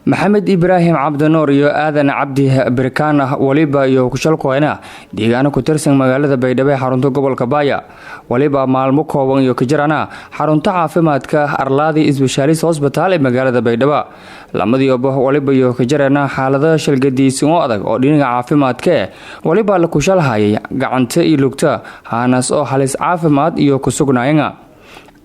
Maxamed Ibraahim Cabdinuur iyo Aadan Cabdi Birkaana waliba iyo kushalkoyna deegaano ku tirsan magaalada Baydhabo ee xarunta gobolka Baaya. Waliba maalmo kooban iyo kajirana xarunta caafimaadka Arlaadi Isbitaalis Hosbitaal ee magaalada Baydhabo. Lamadiiba waliba iyo kajarana xaalado shalgadiisan oo adag oo dhinaca caafimaadka, waliba la kushalhayay gacanta iyo lugta, haanas oo halis caafimaad iyo ku sugnaayana.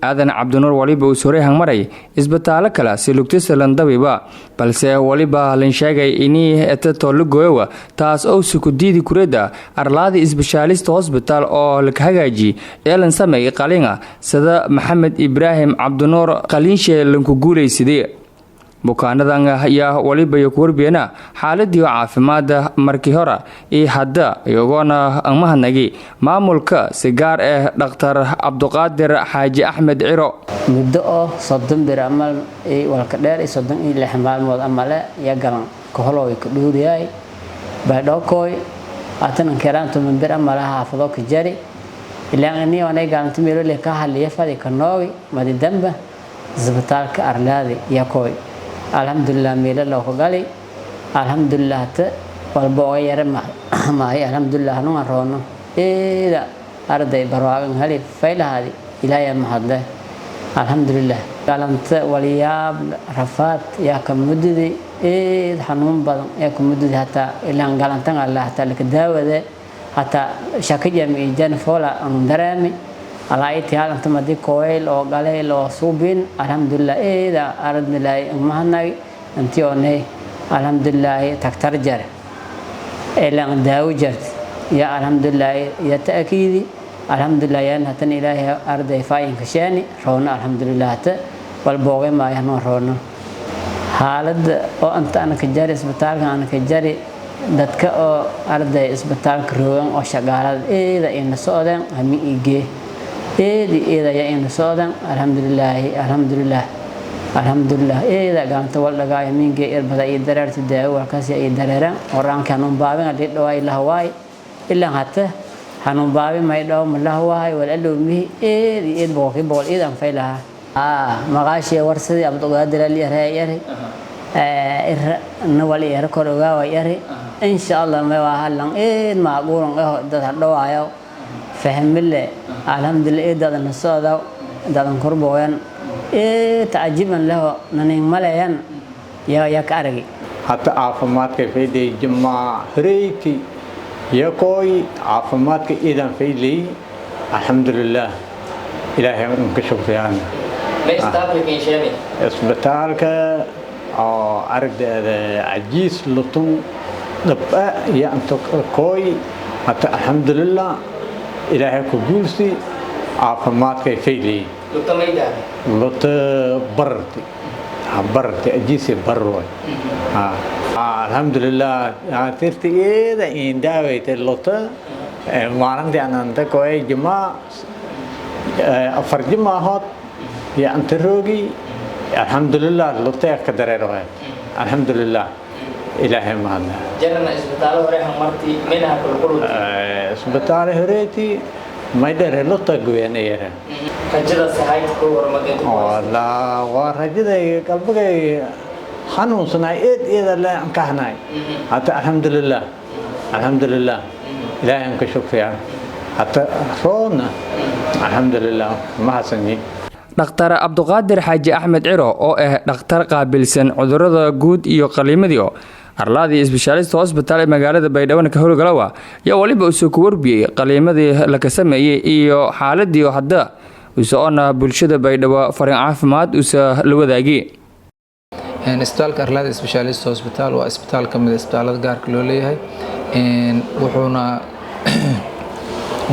Aadan Cabdinuur waliba uu soray hangmaray isbitaalo kale si lugtisa landabiba, balse waliba lan sheegay inii etatoolagoyowa, taas oo sukudiidi kureeda Arlaadi Isbitaalista Hosbitaal oo laka hagaaji ee lan sameeyay qaliina, sida Maxamed Ibraahim Cabdinuur qaliinshe lanku guulaysadee. Bukaanadan ayaa waliba iyo ku warbiyana xaaladii caafimaada markii hore iyo hadda, iyagoona mahadnagi maamulka, si gaar ah Dhakhtar Cabduqaadir Xaaji Axmed Ciro. Muddo oo 30 bir amal walka dheer iyo 36 maalmood amale ya galan kaholooy ka dhuuriyaay baydhookoy atanan keraan 10 bir amale xaafado ka jari ilaan ani anay galanta meelole ka haliya fadi ka noogi madi damba isbitaalka Arlaadi yakoy. Alxamdulilah, meelo loo gali, alxamdulilah, ta walba oga yara maahay. Alxamdulilah, hanuun roono eeda arday barwaagan hali faylahaadi. Ilaahay mahadle, alxamdulilah. Galanta walyaab rafaad yaa ka mudidi, eed xanuun badan yaa ka mudidi, hataa ilaan galantan alla hataa laka daawade, hataa shakajam iyo jan foola aan dareemi alaaiti halanta madi kooyl oo galeyl oo suubin. Alxamdulilah, eeda aradnilaahi mahadnagi intii oonay. Alxamdulilaahi, tagtar jare ilaan daawo jart ya. Alxamdulilaahi, ya ta'kiidi. Alxamdulilah, yaan hatan ilaahay arday faayinka sheeni roona. Alxamdulilah, hata walbooge maayo, hanoo roono. Xaaladda oo inta ana ka jari isbitaalka, ana ka jari dadka oo arday isbitaalka roogan oo shaqaalada eeda ina socdeen hami igee eedi eeda ayaa ina socdeen. Alxamdulilaahi, alxamdulilah, alxamdulilah. Eeda gacanta wal dhagaayo miingee irbada iyo dareerta daawo walkaas ay dareereen qoraanka hanuun baabin hadii dhawaay lahawaay ilaa hata hanuun baabi may dhaw ma lahawaay wal alowmihi. Eedi eed 100% eed aan faylaha maqaashii warsadii Abduqaadir Ali yaree yari nawal yar kor ogaawa yari. Insha Allah, ma waa halan eed macquulan eh dad hadhawaayo fahmile. Alxamdulillah, eed dadan socda dadan korbooyan ee tacajiban leho nanin maleyan yaa yaa ka aragi. Hata caafimaadka fayday jimaa horeyti yakooy caafimaadka iidan faylay. Alxamdulilah, ilaahay un ka shukriyaan. Isbitaalka oo aragdeeda cajiis lutun dhaba iyo inta kooy hata. Alxamdulilah, ilaahay ku guulsi, caafimaadkay faylay. Luta bararti bararti ajiisi barroy. Alxamdulilah, tirti eeda indaawaytay luta. Maalintii aan anta kooy jimaa, 4 jimaahood iyo anta roogi. Alxamdulilah, lutee ka dareerwaay. Alxamdulilah, ilaahay mahadna. Isbitaalo horeeti maydhere luta goyanayara. Waa rajaday qalbigay xanuunsanaay eed eeda le aan kahnaay hata. Alxamdulilah, alxamdulilah, ilaahay aan ka shukriyaa, hata roona. Alxamdulilah, mahadsanyi. Dhakhtar Cabduqaadir Xaaji Axmed Ciro oo ah dhakhtar qaabilsan cudurada guud iyo qaliimadii Arlaadii Isbitaalista Hosbitaal ee magaalada Baydhabo ka howlgalawa yaa waliba usoo ku warbiyey qaliimadii laka sameeyey iyo xaaladii hadda, usoona bulshada Baydhabo farin caafimaad usa la wadaagi. Isbitaalka Arlaada Specialist Hospital waa isbitaal ka mid a isbitaalada gaarka loo leeyahay, wuxuuna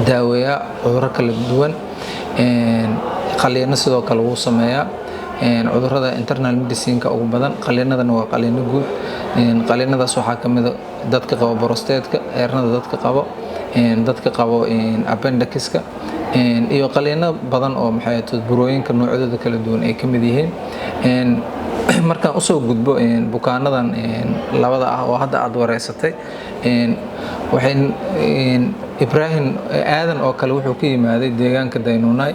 daaweeyaa cudurro kala duwan, qaliino sidoo kale wuu sameeyaa, cudurada internal medicineka ugu badan. Qaliinadana waa qaliino guud. Qaliinadaas waxaa ka mid a dadka qabo prostate-ka, hernia-da dadka qabo, dadka qabo appendix-ka, iyo qaliino badan oo maxay burooyinka noocyadooda kala duwan ay ka mid yihiin. Markaan usoo gudbo bukaanadan labada ah oo hadda aad wareysatay, waxay Ibraahim Aadan oo kale wuxuu ka yimaaday deegaanka Daynuunay.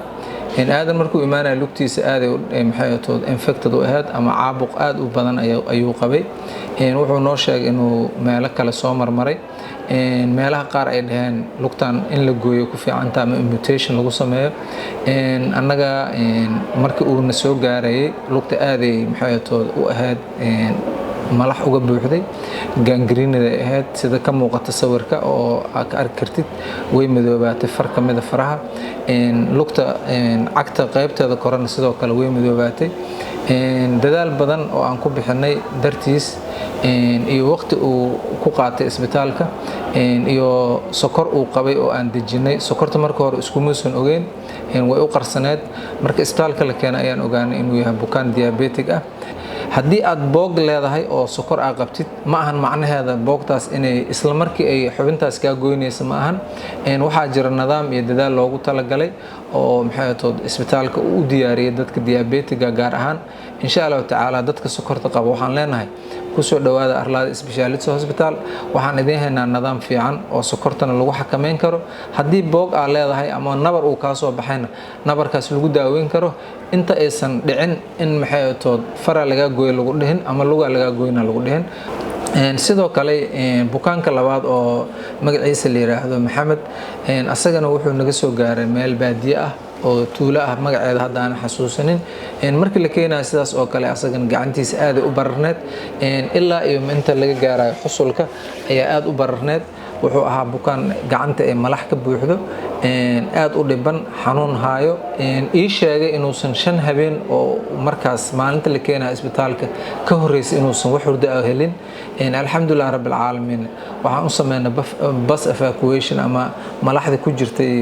Aadan markuu imaanaya lugtiisa aaday, maxay tood, infected u ahayd ama caabuq aad u badan ayuu qabay. Wuxuu noo sheegay inuu meelo kale soo marmaray, meelaha qaar ay dhaheen lugtan in la gooyo ku fiicanta ama amputation lagu sameeyo. Annaga markii uuna soo gaarayay lugta aaday, maxay tood, u ahayd malax uga buuxday, gangrene-da ahayd sida ka muuqata sawirka oo aad ka arki kartid. Way madoobaatay far ka mida faraha lugta, cagta qaybteeda korena sidoo kale way madoobaatay. Dadaal badan oo aan ku bixinay dartiis iyo waqti uu ku qaatay isbitaalka iyo sokor uu qabay oo aan dejinay. Sokorta marka hore iskumuusan ogeyn, way u qarsaneed. Marka isbitaalka la keenay ayaan ogaanay inuu yahay bukaan diabetic ah. Haddii aad boog leedahay oo sokor aa qabtid, ma ahan macnaheeda boogtaas inay isla markii ay xubintaas kaa goynaysa, ma ahan. Waxaa jira nidaam iyo dadaal loogu talagalay oo, maxay tood, isbitaalka uu u diyaariyay dadka diabetiga gaar ahaan. Insha Allahu tacaala, dadka sokorta qaba waxaan leenahay kusoo dhowaada Arlaada Specialist Hospital. Waxaan idiin haynaa nidaam fiican oo sokortana lagu xakameyn karo, haddii boog aa leedahay ama nabar uu kaa soo baxayna nabarkaas lagu daaweyn karo, inta aysan dhicin in, maxay tood, fara lagaa gooyo lagu dhihin ama lugaa lagaa goyna lagu dhihin. Sidoo kale bukaanka labaad oo magaciisa la yiraahdo Maxamed, asagana wuxuu naga soo gaaray meel baadiye ah oo tuulo ah, magaceeda hadda aan xasuusanin. Markii la keenayo sidaas oo kale asagana gacantiisa aaday u bararneed, ilaa iyo inta laga gaarayo xusulka ayaa aada u bararneed. Wuxuu ahaa bukaan gacanta ee malax ka buuxdo, aada u dhiban, xanuun haayo. Ii sheegay inuusan 5 habeen oo markaas maalinta la keenayo isbitaalka ka horreysay inuusan wax hurdo ah helin. Alxamdulilah rabbilcaalamiin, waxaan u sameynay pus evacuation ama malaxda ku jirtay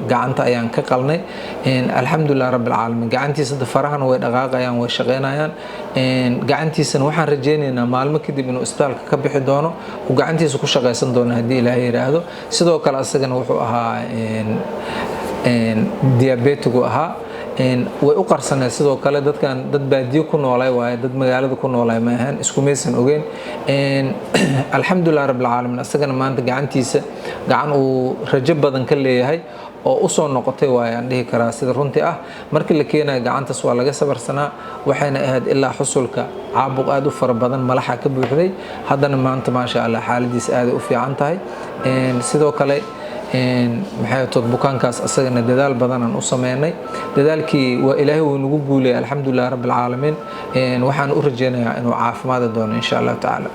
gacanta ayaan ka qalnay. Alxamdulilah rabbilcaalamiin, gacantiisa hadda farahana way dhaqaaqayaan, way shaqeynayaan gacantiisana. Waxaan rajeynaynaa maalmo kadib inuu isbitaalka ka bixi doono, uu gacantiisa ku shaqaysan doono haddii Ilaahay yiraahdo. Sidoo kale asagana wuxuu ahaa diabetigu ahaa, way u qarsaneed. Sidoo kale dadkan dad baadiyo ku noolay waaye, dad magaalada ku noolay ma ahan, iskumaysan ogeyn. Alxamdulilah rabbilcaalamiin, asagana maanta gacantiisa gacan uu rajo badan ka leeyahay oo usoo noqotay waaye aan dhihi karaa. Sida runtii ah, markii la keenayo gacantaas waa laga sabarsanaa, waxayna ahayd ilaa xusulka caabuq aada u fara badan, malaxa ka buuxday. Haddana maanta, maasha Allah, xaaladiisa aaday u fiican tahay. Sidoo kale, maxay tood, bukaankaas asagana dadaal badan aan u sameynay. Dadaalkii waa Ilaahay wuu nagu guuleeyay, alxamdulilah rabbilcaalamiin. Waxaan u rajeynayaa inuu caafimaadi doono insha Allahu tacaala.